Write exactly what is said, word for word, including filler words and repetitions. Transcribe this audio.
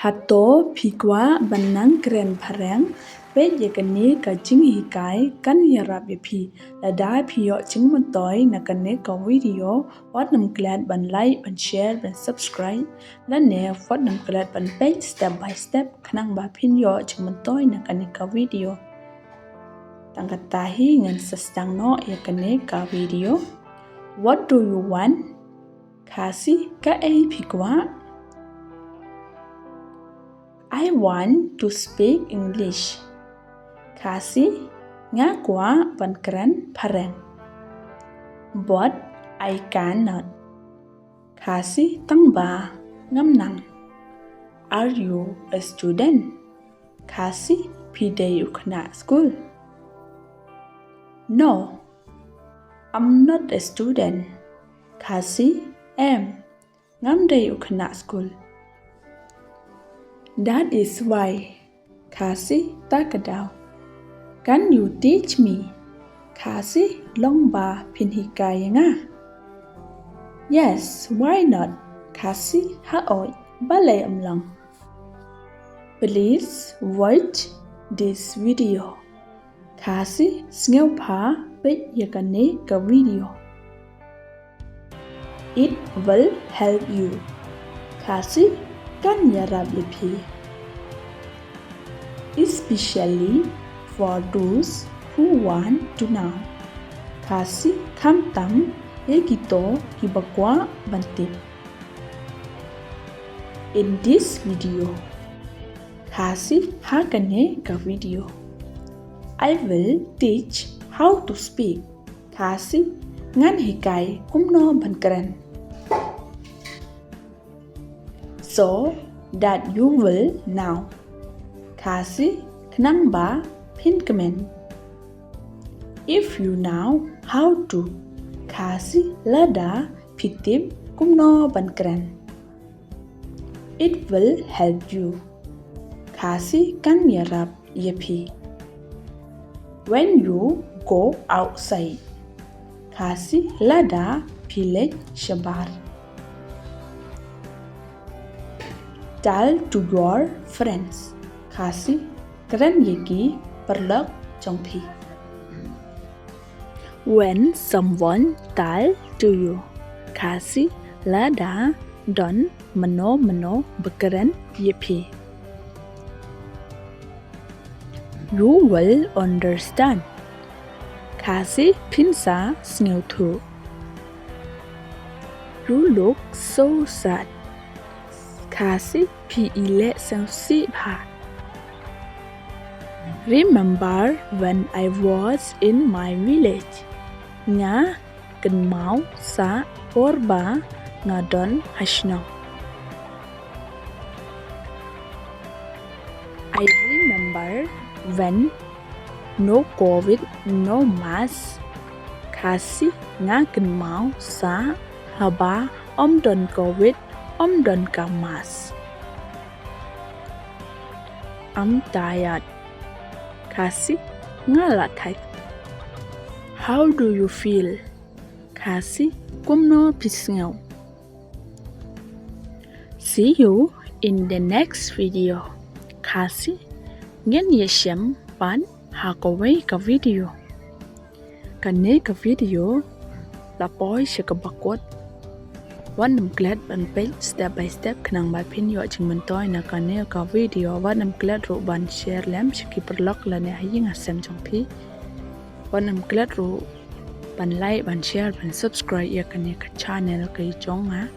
Hato phi kwah ban nang kren phareng? Peit ïa kane ka jinghikai kan ïarap ïa phi. Lada phi ïoh jingmyntoi na kane ka video, wat nym klet ban like, ban share, ban subscribe. Lane wat nym klet ban peit step by step khnang ba phin ïoh jingmyntoi na kane ka video. Tang kata hi ngan sa sdang noh ïa kane ka video. What do you want? Khasi, kaei phi kwah? I want to speak English. Khasi, nga kwah ban kren phareng. But I cannot. Khasi, tang ba ngam nang. Are you a student? Khasi, phi dei u khynnah skul? No, I'm not a student. Khasi, em, ngam dei u khynnah skul. That is why. Khasi, ta ka daw. Can you teach me? Khasi, long ba phin hikai ïa nga? Yes, why not? Khasi, haoid, balei ym long? Please watch this video. Khasi, sngewbha peit ïa kane ka video. It will help you. Khasi, kan ïarap ïa phi. Especially for those who want to know. Khasi, khamtam ïa kito kiba kwah ban tip. In this video, Khasi, ha kane ka video, I will teach how to speak. Khasi, ngan hikai kumno ban kren. So that you will know. Khasi, khnang ba phin kmen. If you know how to. Khasi, lada phi tip kumno ban kren. It will help you. Khasi, kan ïarap ïa phi. When you go outside. Khasi, lada phi leit shabar. Tell to your friends. Khasi, kren ïa ki paralok jong phi. When someone tell to you. Khasi, lada don mano mano ba kren ïa phi. You will understand. Khasi, phin sa sngewthuh. You look so sad. Khasi, phi i leh sngewsih bha. Remember when I was in my village. Nga kynmaw sha por ba nga don ha shnong. I remember when no covid, no mask. Khasi, nga kynmaw sha haba ym don covid, ym don ka mask. I'm tired. Khasi, nga la thait. How do you feel? Khasi, kumno phi sngew? See you in the next video. Khasi, ngin ïashem pat ha kawei ka video. Kane ka video la poi sha kaba kut. Wat nym klet ban peit step by step khnang ba phin ïoh jingmyntoi na kane ka video. Wat nym klet ruh ban share lem sha ki paralok lane ha ïing ha sem jong phi. Wat nym klet ruh ban like, ban share, ban subscribe ïa kane ka channel ka jong nga.